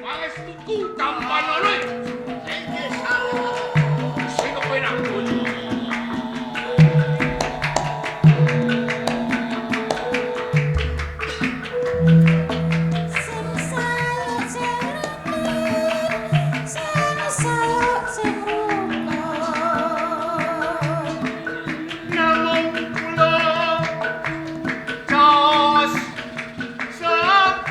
Pangestuku tampanana. Inggih sanget. Sing kepenak bojo. Sing sayuk sing rukun, sing sayuk sing rukun. Namung kula caos sebab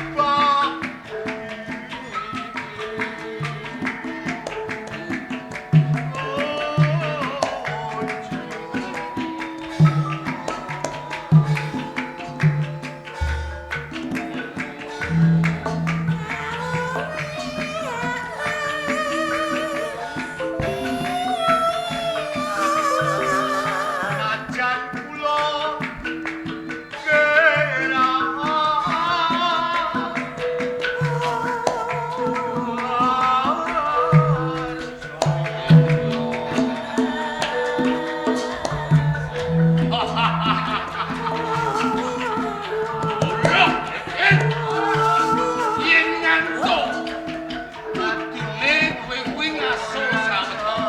Najan kula gerah. Yen ngantuk kudune kowe kuwi ngaso sawetara.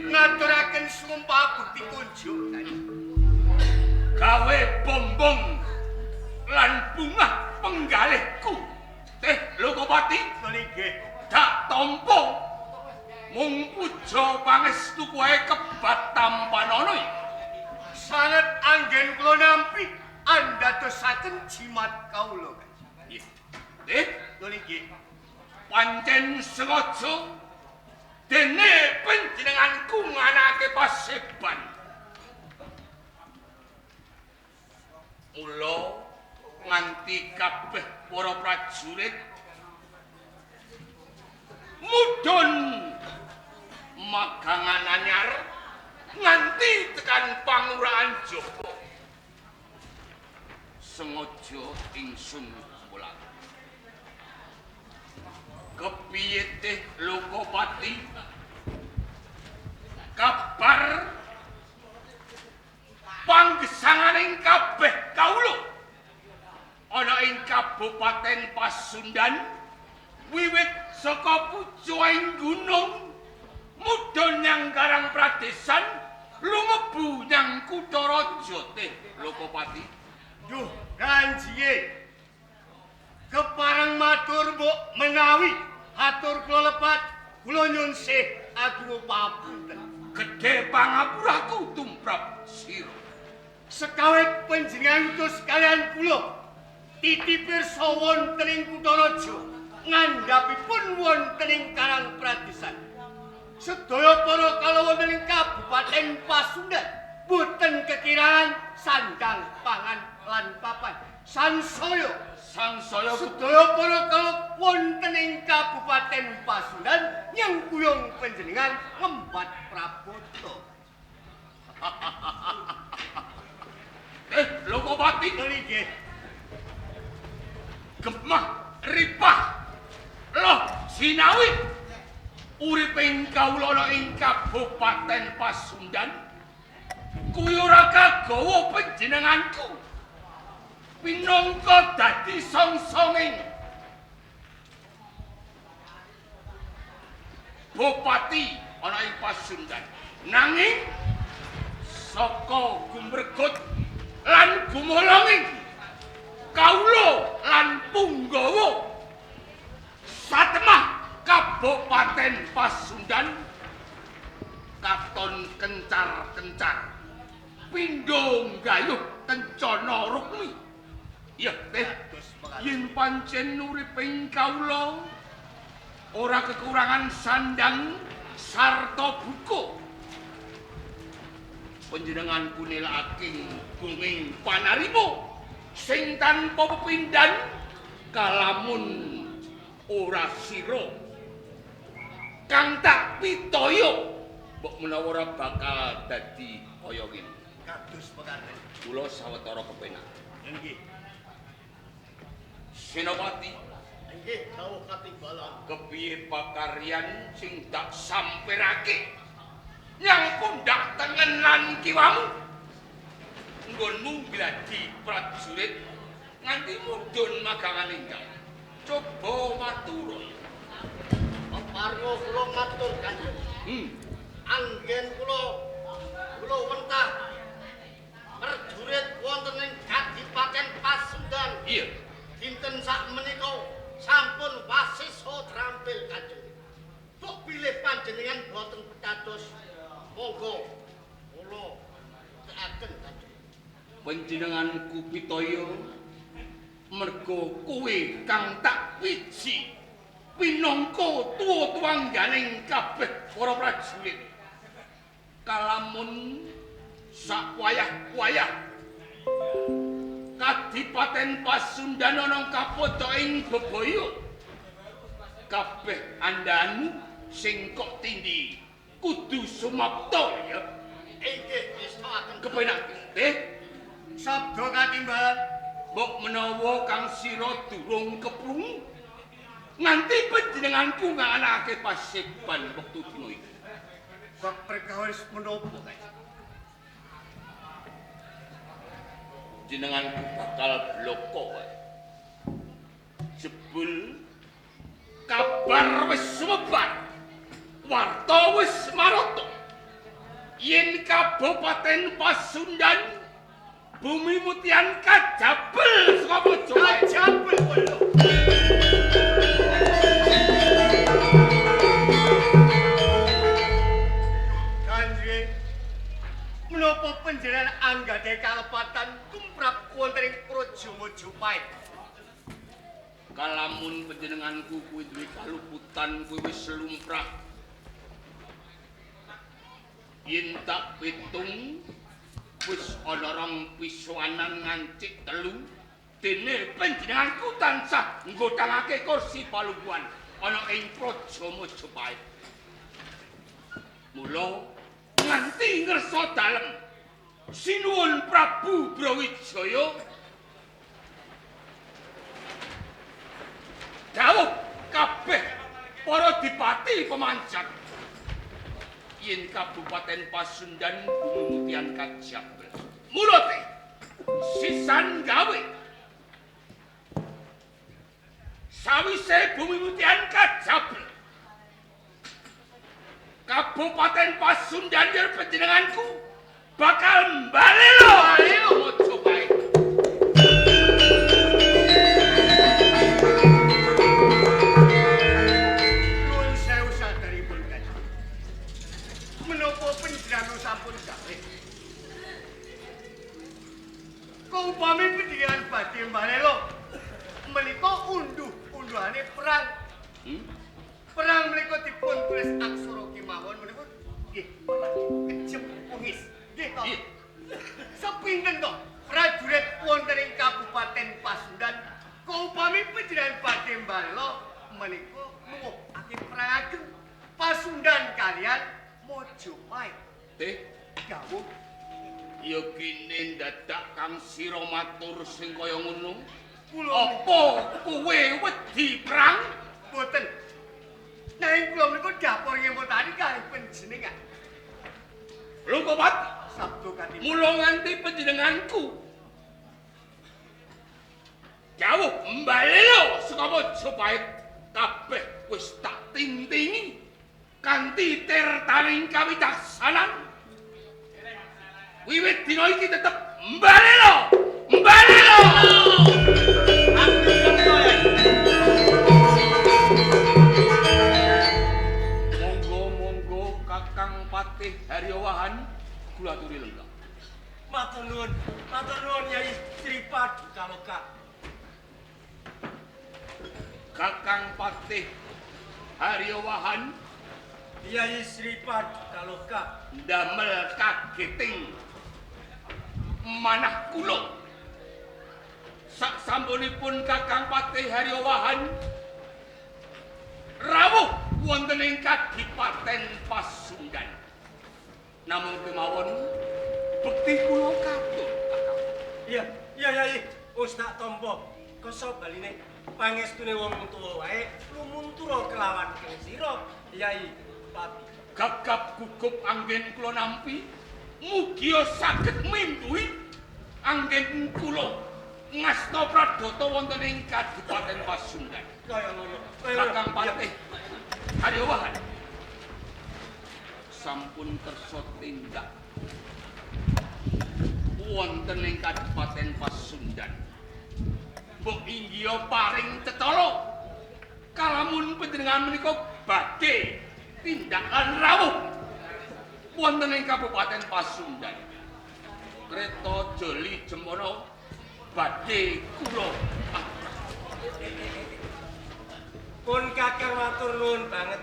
Ngaturaken sumpah bukti kunjuk. Gawe bombong lan bungah penggalihku. Teh Lokapati Nggih. dak tampa. Mung puja pangestu kowe kebat tampanana. Sanget anggen kula nampi andadosaken jimat kawula. Nggih. Teh Nggih. Pancen sengaja dene panjenenganku nganake paseban. Mula nganti kabeh para prajurit mudhun magangan anyar nganti tekan panguraan Joko. Sengaja ingsun mulat. Kepiye teh Lokapati? Kabar panggesanganing kabeh kawula ana ing Kabupaten Pasundan wiwit saka pucuking gunung mudhun nyang Karang Pradesan lumebu nyang kutha raja teh Lokapati. Duh, kanjiye. Kepareng matur mbok menawi atur kula lepat, kula nyun sih agung papunten. Gedhe pangapuraku tumrap sira. Sekawit panjenengan utus kalian kula titi pirsa wonten ing kutha raja ngandhapipun wonten ing Karang Pradesan. Sedaya para kala wonten ing Kabupaten Pasundan boten kekirangan sandang pangan lan papan. Sansaya Sangsaya sedaya para kala wonten ing Kabupaten Pasundan nyengkuyung panjenengan ngembat prabota. Lokapati Nggih. Gemah ripah loh sinawi uriping kawula ana ing Kabupaten Pasundan kuwi ora kagawa panjenenganku pinangka dadi songsonging bupati ana ing Pasundan, nanging saka gumregut lan gumolonging kawula lan punggawa satemah Kabupaten Pasundan katon kencar-kencar pindho nggayuh kencana rukmi. Ya teh, yen pancen uriping kawula ora kekurangan sandang sarta buku, panjenenganku nilakake gunging panarima sing tanpa pepindhan kalamun ora sira kang tak pitaya mbok menawa ora bakal dadi kaya ngene. Kados mekaten. Kula sawetara kepenak. Nggih. Senopati, Nggih, dawuh katimbalan. Kepiye pakaryan sing tak sampirake nyang pundak tengen lan kiwamu? Nggonmu gladi prajurit nganti mudhun magangan enggal. Coba matur. Peparngo kula matur Kanjeng. Anggen kula wentah prajurit wonten ing Kadipaten Pasundan. Iya. Dinten sak menika sampun wasisa trampil Kanjeng. Bok bilih panjenengan boten pitados, monggo kula tekaken Kanjeng. Panjenenganku pitaya merga kowe kang tak piji pinangka tuwa-tuwangganing kabeh para prajurit. Kalamun sak wayah-wayah Kadipaten Pasundan ana kapadha ing bebaya. Kabeh andhanmu sing kok tindhi kudu sumapta ya. Inggih ngestokaken. Kepenak teh sabda katimbalan. Mbok menawa kang sira durung keprungu nganti panjenenganku nganakake paseban wektu dina iki. Bab perkawis menapa, Kanjeng? Jenenganku bakal bloko wae. Jebul kabar wis sumebar, warta wis marata yen Kabupaten Pasundan Bumi Mutian kajabel saka Majapahit. Kajabel lho. Kanjeng, menapa panjenengan anggadhahi kalepatan tumrap wonten ing Praja Majapahit? Kalamun panjenenganku kuwi duwe kaluputan kuwi wis lumrah. Yen tak pitung wis ana rong pisuanan ngancik telu, dene panjenenganku tansah nggothangake kursi palungguhan ana ing Praja Majapahit. Mula nganti ngersa dalem sinuwun Prabu Brawijaya dawuh kabeh para dipati pemanjat yen Kabupaten Pasundan Bumi Mutian kajabel. Mula teh sisan gawe sawise Bumi Mutian kajabel, Kabupaten Pasundan yer panjenenganku bakal mbalelo Majapahit. Nuwun sewu saderipun Kanjeng. Menapa panjenengan sampun gawe? Upami panjenengan badhe mbalelo menika unduh-unduhane perang. Perang menika dipun tulis aksara kemawon menika nggih perang kejem pungis. Nggih to. Sepinten to prajurit wonten ing Kabupaten Pasundan upami panjenengan badhe mbalelo menika nuwuhake perang ageng Pasundan kalian Majapahit. Teh dawuh ya kene dadak kang sira matur sing kaya ngono. Apa kowe wedi perang? Mboten. Nanging kula menika dapur ngemutani kalih panjenengan. Lho kok Pat? Sabda kanthi. Mula nganti panjenenganku jauh mbalelo saka Majapahit kabeh wis tak tintingi kanthi tirtaning kawicaksanan. Wiwit dina iki tetep mbalelo, mbalelo. Monggo monggo Kakang Patih Haryawahan kula aturi lenggah. Matur nuwun, matur nuwun Yai Sri Padukaloka. Kakang Patih Haryawahan Yai Sri Padukaloka ndamel kageting manah kula. Sak sampunipun Kakang Patih Haryawahan rawuh wonten ing Kadipaten Pasundan. Namung kemawon bekti kula katur, Kakang. Iya, iya Yai, wis tak tampa. Koso baline. Pangestune wong tuwa wae lumuntura kelawan keng sira Yai Pati. Gagap gugup anggen kula nampi mugia saged mimbuhi anggen kula ngasta pradata wonten ing Kadipaten Pasundan. Kaya ngono. Kakang Patih Haryawahan sampun kersa tindak wonten ing Kadipaten Pasundan. Mbok inggiha paring cetala kalamun panjenengan menika badhe tindak lan rawuh wonten ing Kabupaten Pasundan. Kreta Joli Jemana badhe kula. Pun Kakang matur nuwun banget.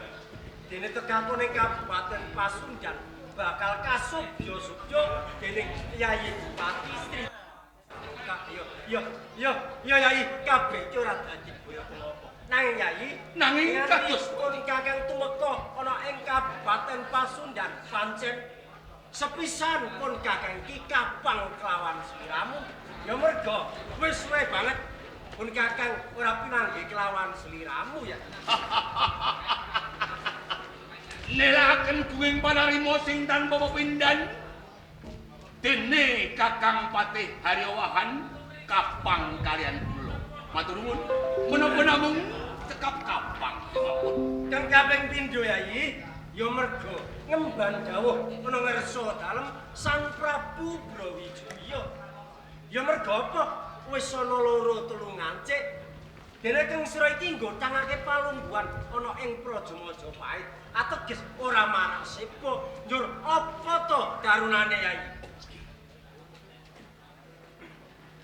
Dene tekapun ing Kabupaten Pasundan bakal kasubya-subya dening Yayi Bupati Sri. Yo yo yo Yayi, kabeh iki ora dadi boyo apa. Nanging Yayi, nanging kados pun Kakang tumeka ana ing Kabupaten Pasundan pancen sepisan pun Kakang iki kapang kelawan sliramu. Ya merga wis suwe banget pun Kakang ora pinanggih kelawan sliramu ya. Nelaken guwing panarima sing tanpa pepindhan dene Kakang Patih Haryawahan kapang kalian kula. Matur nuwun menapa namung cekap kapang kemawon. Kang kaping pindho Yayi, ya merga ngemban dawuh ana ngersa dalem Sang Prabu Brawijaya. Ya merga apa? Wis ana loro telu ngancik. Dene keng sira iki nggothangake palungguhan ana ing Praja Majapahit. Ateges ora marak sepo. Njur apa to darunane Yayi?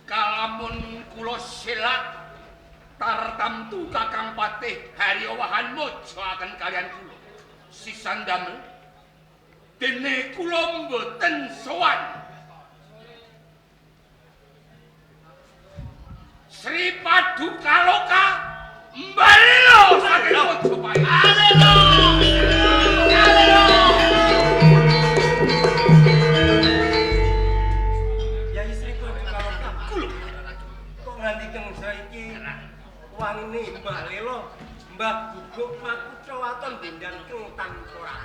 Kalamun kula selak tartamtu Kakang Patih Haryawahan mojoaken kalian kula. Sisan damel dene kula mboten sowan. Sri Padukaloka mbalelo saking Majapahit. Alelo. Alelo. Yayi Sri Padukaloka kula kok nganti keng saiki wangine Mbah Lelo, Mbah Guguk Makutha waton dindan keng tanpa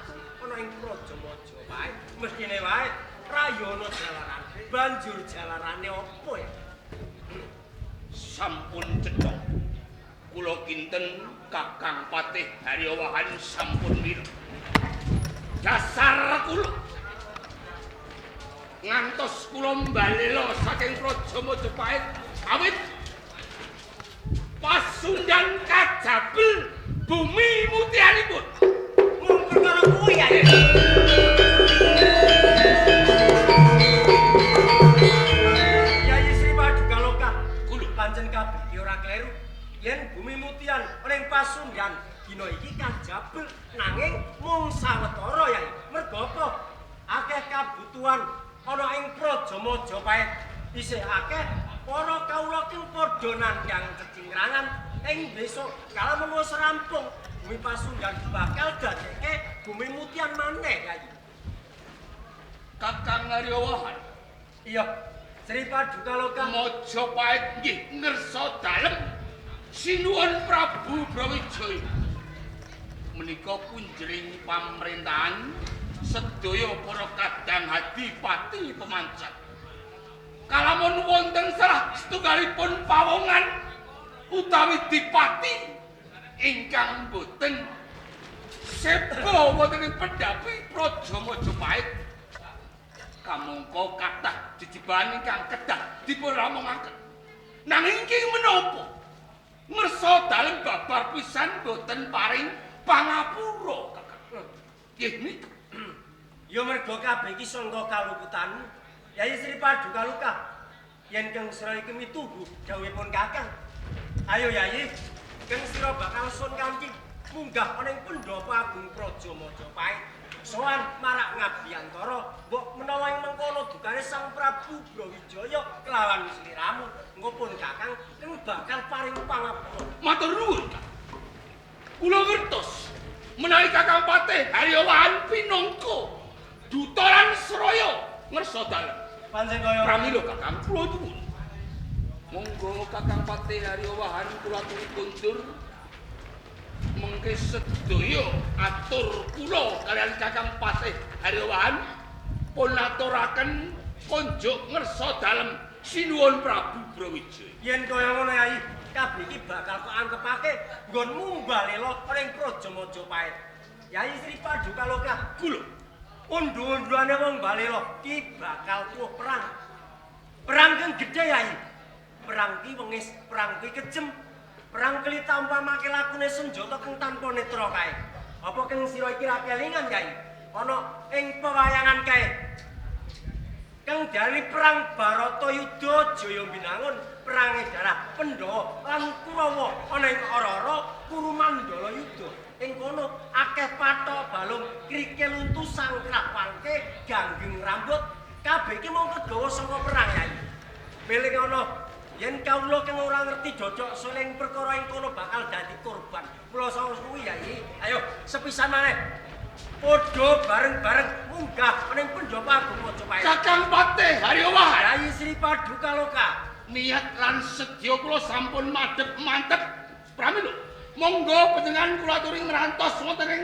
ana ing Praja Majapahit. Mestine wae rayana jalaran. Banjur jalarane apa ya? Sampun cetha. Kula kinten Kakang Patih Haryawahan sampun mireng. Dasar kula ngantos kula mbalela saking Praja Majapahit awit Pasundan kajabel bumi mutianipun. Mung perkara kuwi ya. Yayi Sri Padukaloka, kula pancen kabeh iki ora kleru. Yen bumi mutian ning Pasundan dina iki kajabel nanging mung sawetara Yayi. Merga apa? Akeh kabutuhan ana ing Praja Majapahit. Isih akeh para kawula ki padha nandhang cecingrangan ing besok kala wis rampung bumi Pasundan bakal dadekke bumi mutian maneh Yayi. Kakang Haryawahan. Iya, Sri Padukaloka Majapahit nggih ngersa dalem sinuwun Prabu Brawijaya. Menika punjering pamrentahan sedaya para kadang hadipati pemancat. Kalamun wonten salah setunggalipun pawongan utawi dipati ingkang boten seba wonten ing pendhapi Praja Majapahit kamangka kathah jejibahan ingkang kedah dipun ramungaken. Nanging iki menapa ngersa dalem babar pisan boten paring pangapura Kakang. Nggih niku. Ya merga kabeh iki sangka kaluputanmu. Yayi Sri Padukaloka, yen keng sira iki mituhu dawuhipun Kakang. Ayo Yayi, keng sira bakal sun kanthi munggah ana ing Pendhapa Agung Praja Majapahit. Sowan marak ngabiyantara, mbok menawa ing mengkono dukane Sang Prabu Brawijaya kelawan sliramu, engko pun Kakang keng bakal paring pangapura. Matur nuwun, Kang. Kula ngertos menawi Kakang Patih Haryawahan pinangka duta lan sraya ngersa dalem. Pancen kaya pramila Kakang kula nuwun. Monggo Kakang Patih Haryawahan kula aturi kundur. Mengke sedaya atur kula kaliyan Kakang Patih Haryawahan pun aturaken konjuk ngersa dalem sinuwun Prabu Brawijaya. Yen kaya ngono Yai, kabeh iki bakal kok anggepake nggonmu mbalela ning Praja Majapahit. Yai Sri Padukaloka, Kula undu-unduane wong Balela ki bakal tuwa perang. Perang kang gedhe Yai. Perang ki wengis, perang ki kejem. Perang keli tanpa make lakune senjata kang tanpa netra kae. Apa kang sira iki ra kelingan Yai? Ana ing pewayangan kae. Kang dari perang Baratayuda Jaya Binangun, perange darah Pandhawa lan Kurawa ana ing ora-ora Kuru Mandala Yuda. Ing kono akeh pathok balung, krikil untu, sangkrah wangke, ganggeng rambut, kabeh iki mung kegawa saka perang Yai. Meling ana yen kawula kang ora ngerti dodok suling perkara ing kono bakal dadi korban. Mula saka kuwi Yai, ayo sepisan maneh. Padha bareng-bareng munggah ning Pandhapa Agung Majapahit. Kakang Patih Haryawahan, Yai Sri Padukaloka, niat lan sedya kula sampun madhep mantep. Pramila monggo panjenengan kula aturi ngrantos wonten ing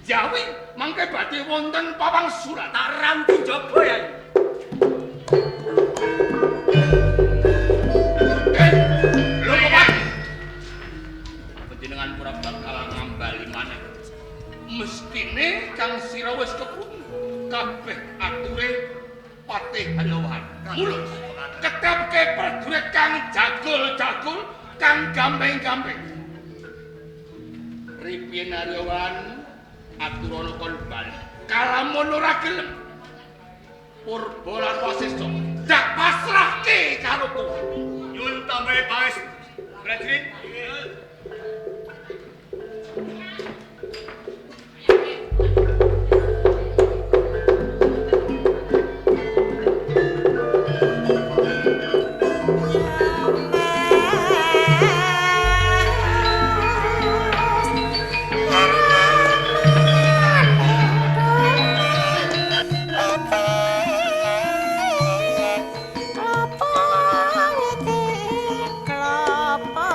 Jawi mangke badhe wonten pawangsulan. Tak rantu jaba Yai. Lho kok Pak? Panjenengan ora bakal ngambali maneh. Mestine kang sira wis keprungu kabeh ature Patih Haryawahan. Mula ketepke prajurit kang jagul-jagul, kang gampeng-gampeng. Ripien Haryawahan aturana kon bali. Kalamun ora gelem Purba lan Wasista dak pasrahke karo kowe. Nyuwun tambahi pangestu. Prajurit. Kelapa.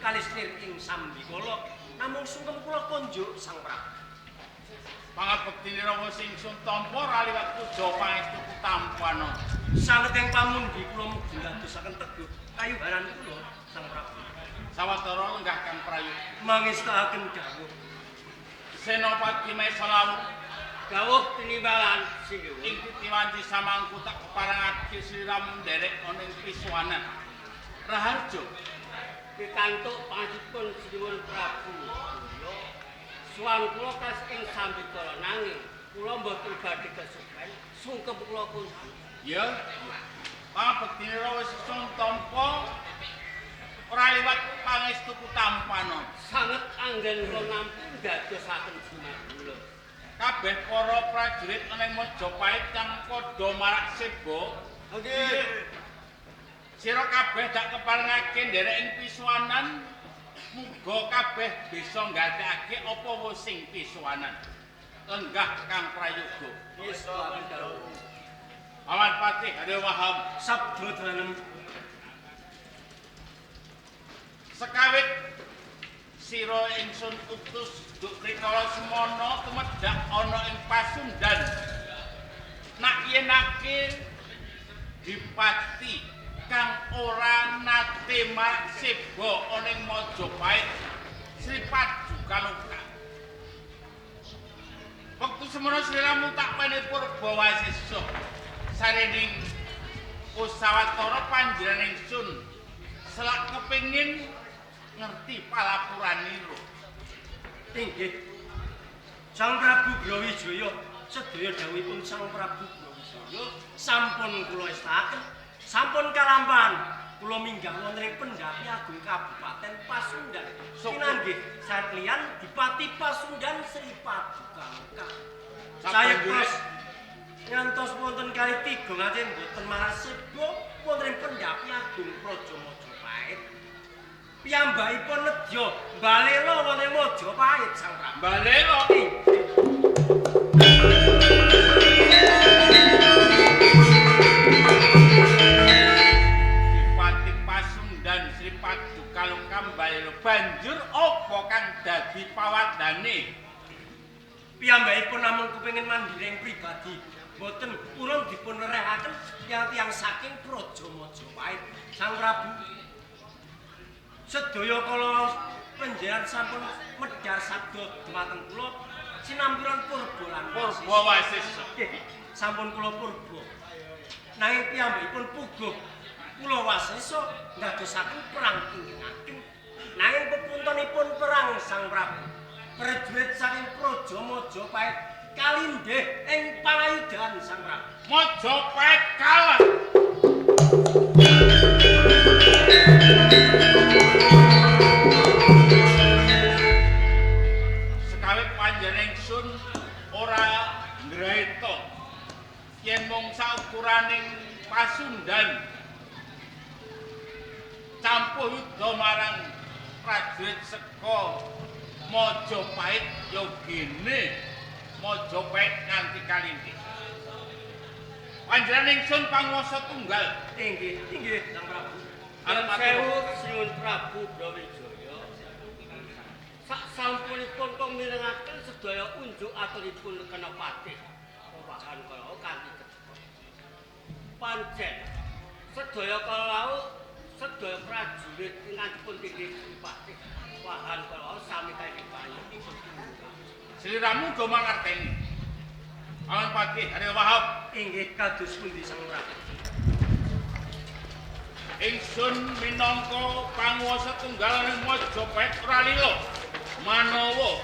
kalisnir ing sambikala namung sungkem kula konjuk Sang Prabu. Pangabektine rawa sing sun tampa ora liwat puja pangestu kutampana. Sanget ing pamundi kula mugi ndadosaken teguh kayubaran kula Sang Prabu. Sawetara lenggah Kang Prayoga. Mangestakaken dawuh. Senopati Maesa Lawu dawuh tinimbalan sinuwun. Ing titiwanci samangku tak keparengake sliramu nderek ana ing pisuwanan. Raharjo pikantuk panjenenganipun Sinuwun Prabu. Suwan kula kas ing sambikala nanging kula mboten badhe kesupen sungkem kula kunjuk. Ya. Pangabektine rawa sing tampa ora liwat pangestu kutampana. Sanget anggen kula nampi ndadosaken jimat kula. Kabeh para prajurit ana ing Majapahit kang padha marak seba. Nggih. Sira kabeh dak keparengake nderek ing pisuwanan, muga kabeh bisa nggatekake apa wae sing pisuwanan. Lenggah Kang Prayoga. Paman Patih Haryo Waham sabda dalem. Sekawit sira ingsun utus Duk Rikala Semana tumedhak ana ing Pasundan. Nak yenake dipati kang ora nate marak seba ana ing Majapahit Sri Padukaloka. Wektu semono sliramu tak weni purba wasesa. Sarening usawatara panjenengan ingsun selak kepengin ngerti palapuranira. Inggih. Sang Prabu Brawijaya sedaya dawuhipun Sang Prabu Brawijaya sampun kula estakaken, sampun kalampahan kula minggah wonten ing Pendhapi Agung Kabupaten Pasundan. Pinanggih sakliyan Dipati Pasundan Sri Padukaloka. Sayektos ngantos wonten kali tiga ngate mboten maraseba wonten ing Pendhapi Agung Praja Majapahit. Piyambakipun nedya balela wonten Majapahit Sang Prabu. Balela. Dipati Pasundan Sri Padukaloka balela. Banjur apa kang dadi pawadane? Piyambakipun namung kepengin mandiri pribadi. Mboten purun dipun lerehaken tiyang-tiyang saking Praja Majapahit. Sang Prabu sedaya kala panjenengan sampun medhar sabda dhumateng kula sinampuran purba lan purba wasesa. Nggih, sampun kula purba. Nanging piyambakipun puguh kula wasesa ndadosaken perang ingkang ageng. Nanging pepuntenipun perang Sang Prabu, prajurit saking Praja Majapahit kalindih ing palayudan Sang Prabu. Majapahit kalah. Sekawit panjenengan ingsun ora ngraita yen mung saukuraning Pasundan campuh yuda marang prajurit seka Majapahit ya gene Majapahit nganti kalindih. Panjenengan ingsun panguwasa tunggal. Inggih, inggih Sang Prabu. Sewu Sinuwun Prabu Brawijaya. Sak sampunipun kula mirengaken sedaya unjuk aturipun Kenopati. Wahan kala kanthi cetha. Pancen sedaya kala sedaya prajurit ingkang dipun tindhih Patih Wahan kala sami kanthi panyuwun. Sliramu go mangerteni. Paman Patih Haryo Wahab inggih kados pundi Sang Prabu? Ingsun minangka panguwasa tunggal ing Majapahit ora lila manawa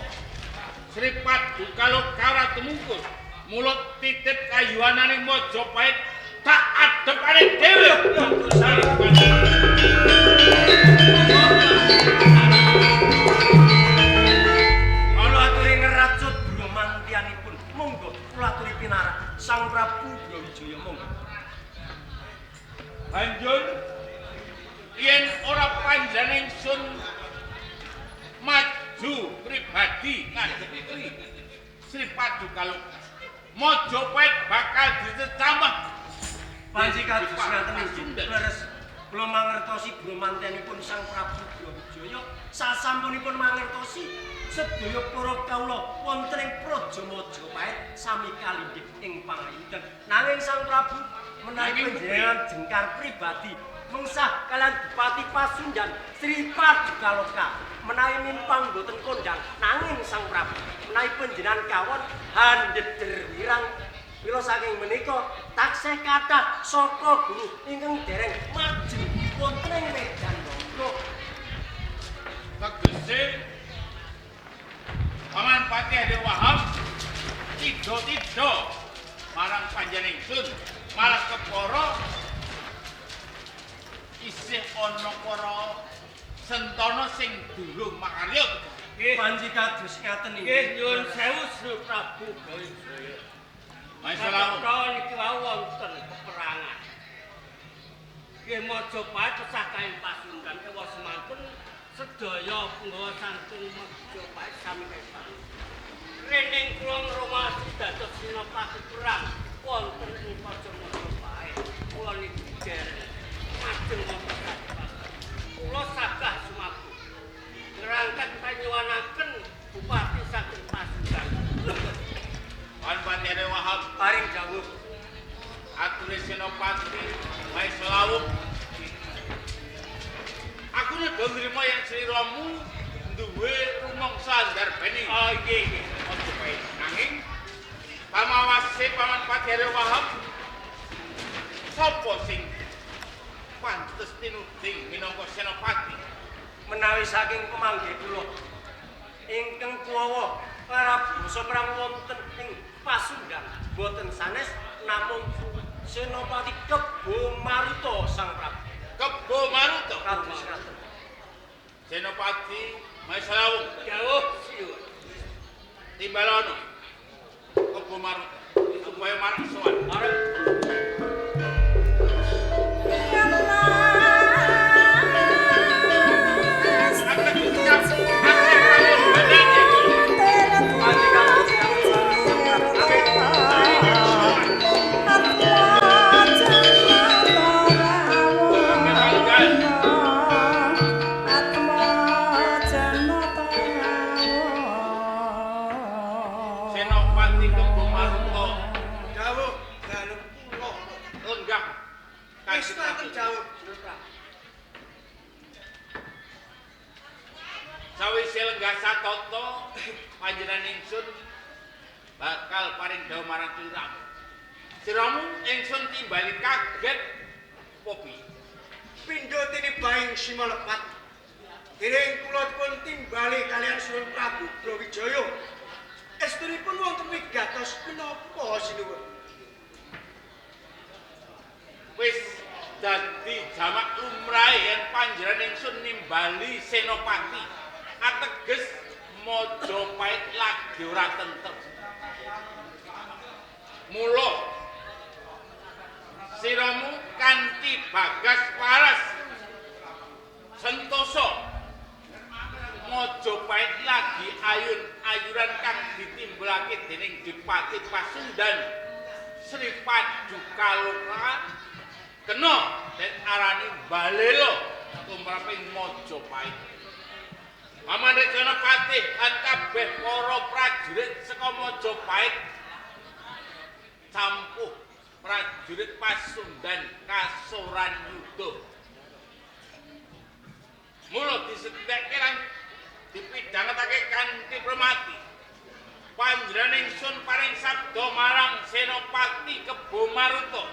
Sri Padukaloka ora tumungkul mulut titip kayuwanane Majapahit tak adepane dhewe. Kula aturi ngracut bromantianipun. Monggo kula aturi pinarak Sang Prabu Brawijaya monggo. Banjur yen ora panjenengan ingsun maju pribadi ngadepi Sri Padukaloka Majapahit bakal dicecamah. Panji kados ngaten inggih leres. Kula mangertosi bromantenipun Sang Prabu Brawijaya sasampunipun mangertosi sedaya para kawula wonten ing Praja Majapahit sami kalindih ing pangayudan. Nanging Sang Prabu menawi panjenengan jengkar pribadi mengsah kalian Bupati Pasundan Sri Padukaloka menawi mimpang boten kondang, nanging Sang Prabu menawi panjenengan kawon handeder wirang. Mila saking menika taksih kathah saka guru ingkang dereng maju wonten ing medan lomba. Tegese Paman Patih Arya Wahab tidha-tidha marang panjenengan ingsun malah kepara isih ana para sentana sing durung makarya. Panji kados ngaten iki. Nggih, nyuwun sewu Sri Prabu Brawijaya. Masalah niki wau wonten peperangan. Nggih Majapahit pecah kain Pasundan ewa semanten sedaya punggawa saking Majapahit sami kepang. Rening kula ngromasi dados senopati perang wonten ing Praja Majapahit. Kula niki dereng majeng wonten kadipaten. Kula sagah sumabu ngrangkat panyuwanaken bupati saking Pasundan. Paman Patih Arya Wahab paring dawuh ature senopati Maesa Lawung. Aku nedha nrima yen sliramu duwe rumangsa ndarbeni. Oh nggih nggih. Majapahit. Nanging pamawase Paman Patih Arya Wahab sapa sing pantes tinuding minangka senopati? Menawi saking pemanggih kula ingkang kuwawa ngrabasa perang wonten ing Pasundan boten sanes namung Senopati Kebo Maruta Sang Prabu. Kebo Maruta kados ngaten. Senopati Maesa Lawung dawuh siwun. Timbalono Kebo Maruta supaya marak sowan. Marek. Senopati Kebo Maruta dawuh dalem kula lenggah kaestaken dawuh. Sawise lenggah satata panjenengan ingsun bakal paring dawuh marang sliramu. Sliramu ingsun timbali kaget popi. Pindho tinibaing simalepat. Dereng kula dipun timbali kalian Sunan Prabu Brawijaya. Estunipun wonten wigatos menapa sinuwun? Wis dadi jamak lumrahe yen panjenengan ingsun nimbali senopati. Ateges Majapahit lagi ora tentrem. Mula siramu kanthi bagas waras sentosa Majapahit lagi ayun-ayuran kang ditimbulake dening Dipati Pasundan Sri Padukaloka kena den arani balela tumraping Majapahit. Paman Rejana Patih lan kabeh para prajurit saka Majapahit campuh prajurit Pasundan kasoran yuda. Mula disetekke lan dipidhangetake kanthi premati. Panjenengan ingsun paring sabda marang Senopati Kebo Maruta.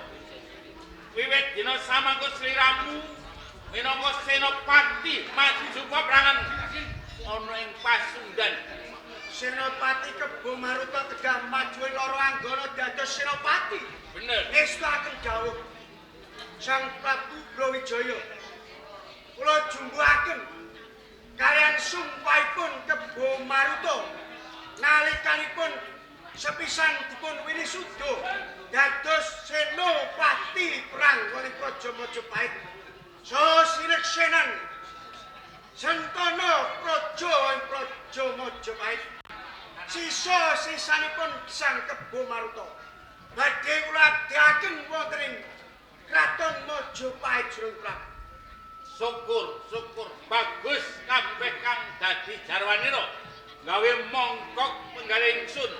Wiwit dina samangka sliramu minangka senopati maju peperangan ana ing Pasundan. Senopati Kebo Maruta kedah maju ing lara anggana dados senopati. Bener. Ngestuaken dawuh Sang Prabu Brawijaya. Kula jumbuhaken kalian sumpahipun Kebo Maruta nalikanipun sepisan dipun wilisuda dados senopati perang wonten Praja Majapahit. Saha sineksenan sentana praja ing Praja Majapahit. Sisa-sisanipun Sang Kebo Maruta badhe kula abdiaken wonten ing Kraton Majapahit Jurung Prabu. Syukur, syukur bagus kabeh kang dadi jarwanira gawe mongkok penggalih ingsun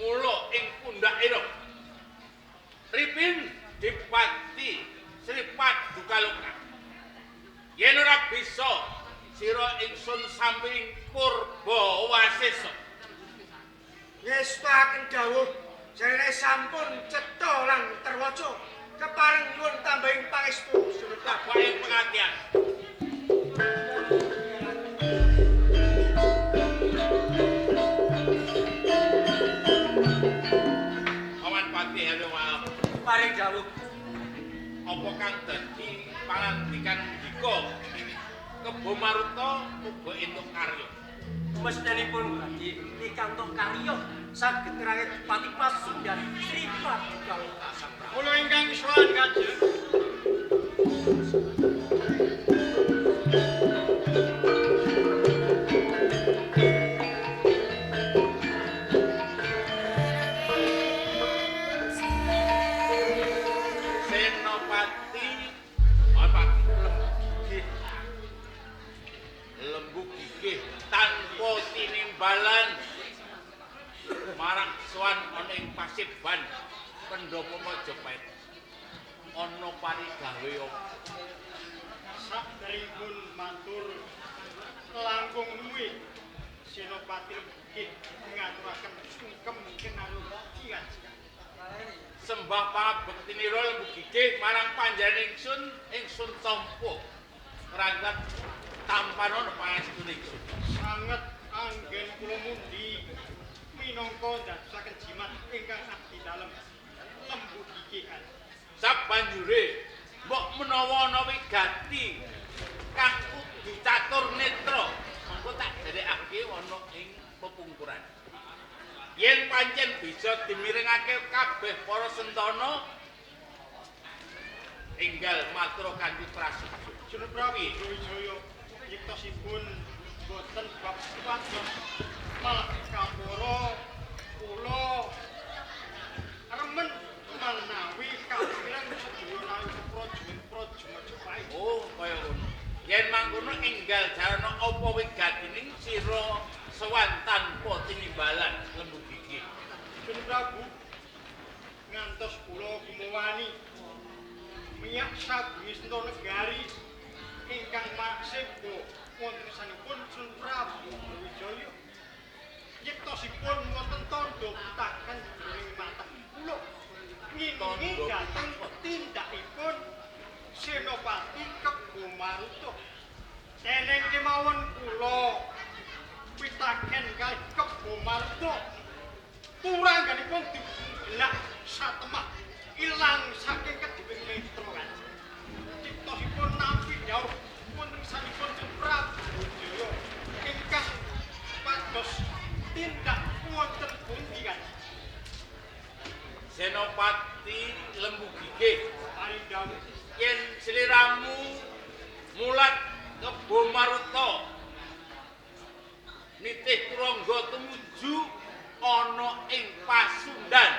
mula ing pundhakira. Ripin Dipati Sri Padukaloka. Yen ora bisa sira ingsun samping purba wasesa. Ngestakaken dawuh jarene sampun cetha lan terwaca. Kepareng nyuwun tambahing pangestu tambahin pengatian. Paman Pati halo maaf. Paring dawuh apa kang dadi pangandikan ndika Kebo Maruta uga entuk karya. Mesnenipun Badi pikantuk karya saged ngrangit Bupati Pasundan Sri Padukaloka Sang Prabu. Kula ingkang sowan Kanjeng. Senopati Pati Lembu Gigih tanpa tinimbalan marak sowan ana ing Pasiban Pendopo Majapahit. Ana parigawe apa? Sakderengipun matur langkung luwih Senopati Lembu Gigih ngaturaken sungkem kinarya Kanjeng. Sembah pangabektinira Lembu Gigih marang panjenengan ingsun, ingsun tampa rangkat tampanono pangestune ingsun. Sanget anggen kula mundi minangka ndadosaken jimat ingkang abdi dalem Lembu Gigih. Sabanjure mbok menawa ana wigati kang kudu catur netra, mengko tak derekake ana ing pepungkuran. Yen pancen bisa dimirengake kabeh para sentana enggal matur kanthi prasaja. Sunan Prabu Wijaya yektosipun boten bab pados malah kapara kula remen menawi kapiran sedaya nawi praja Majapahit. Oh, kaya ngono. Yen mangkono enggal jarana apa wigatining sira sowan tanpa tinimbalan Lembu Gigih. Sunan Prabu ngantos kula gumawani miyak sagung senta negari ingkang maksebo wonten sanipun Sunan Prabu Wijaya. Yektosipun wonten tandha pitaken jroning matah kula nginingi dhateng tindakipun Senopati Kebo Maruta. Teneng kemawon kula pitaken kalih Kebo Maruta. Turangganipun dipungelak satemah ilang saking kedhiping netra Kanjeng. Ciptosipun nampi dhawuh wonten sanipun Prabu Wijaya ingkang pados tindak wonten pundi Kanjeng. Senopati Lembu Gigih Paring dawuh yen sliramu mulat Kebo Maruta nitih turangga tumuju ana ing Pasundan.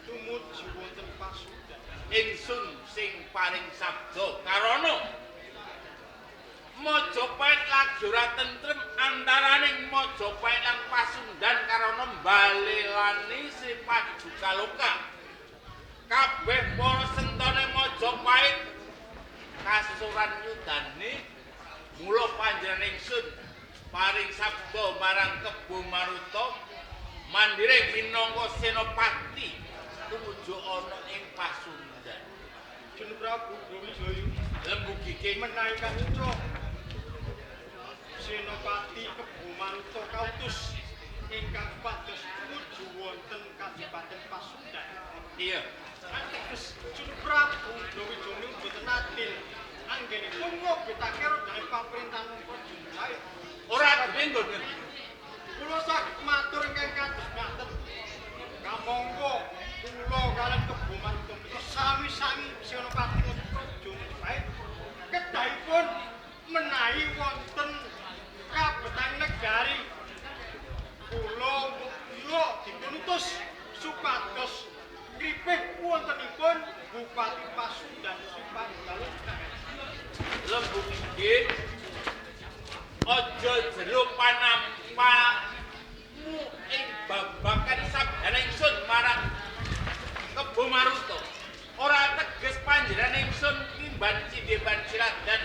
Tumuju wonten Pasundan. Ingsun sing paring sabda karana Majapahit lagi ora tentrem antaraning Majapahit lan Pasundan karana mbalelani Sri Padukaloka. Kabeh para sentane Majapahit kasuran yudane mula panjenengan ingsun paring sabda marang Kebo Maruta mandire minangka senopati tumuju ana ing Pasundan. Sunan Prabu Wijaya Lembu Gigih menawi kaca Senopati Kebo Maruta kautus ingkang pados tumuju wonten Kadipaten Pasundan. Iya. Ateges Sunan Prabu Wijaya mboten adil anggenipun ngobetake rodane pamrentahan Praja Majapahit. Ora dene nggon ngendi. Kula saged matur ingkang kados ngaten. Kamangka kula kaliyan Kebo Maruta menika sami-sami Senopati Praja Majapahit kedahipun menawi wonten kabetan negari kula mbok dipunutus supados ngripih wontenipun Bupati Pasundan Sri Padukaloka. Panjenengan ingsun kimban cindheban siladan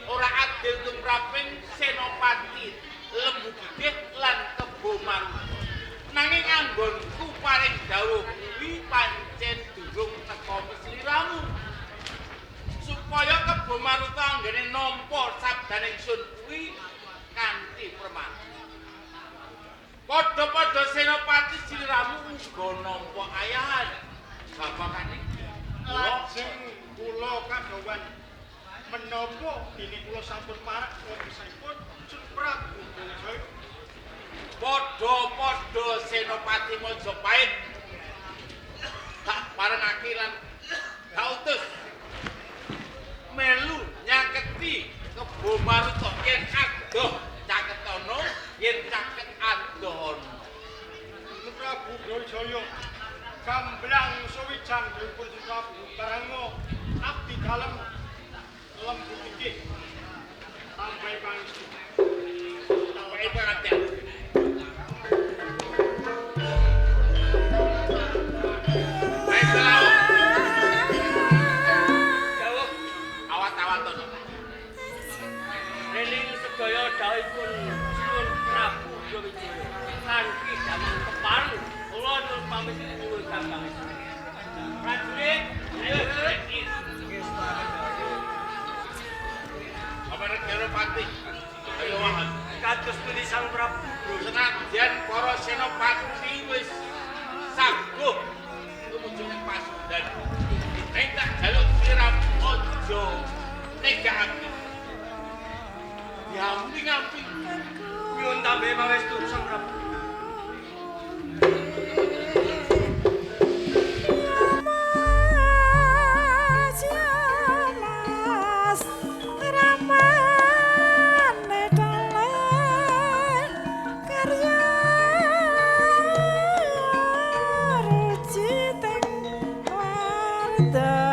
ora adil tumraping Senopati Lembu Gigih lan Kebo Maruta. Nanging anggonku paring dawuh kuwi pancen durung teka pesliramu. Supaya Kebo Maruta anggene nampa sabdan ingsun kuwi kanthi permana. Padha-padha Senopati sliramu uga nampa ayahan. Babagan iki lajeng kula kadhawan menapa dene kula sampun marak wontenipun Sun Prabu Brawijaya. Padha-padha Senopati Majapahit tak parengake lan tak utus melu nyaketi Kebo Maruta yen adoh caketana yen caket adohana. Sun Prabu Brawijaya gamblang suwijang dipun Sun Prabu karenga abdi dalem Lembu Gigih tambahi pangestu. Tambahi pangaten. Reling sedaya dawuhipun Sun Prabu Brawijaya kanthi damang kepareng kula nyuwun pamit nyuwun pangestu. Prajurit, ayo Senopati. Ayo wahan. Kados pundi Sang Prabu? Senadyan para senopati wis saguh tumuju ing Pasundan. Ning tak jaluk sliramu aja negakake. Diampi-ampi. Nyuwun tambahi pangestu Sang Prabu. The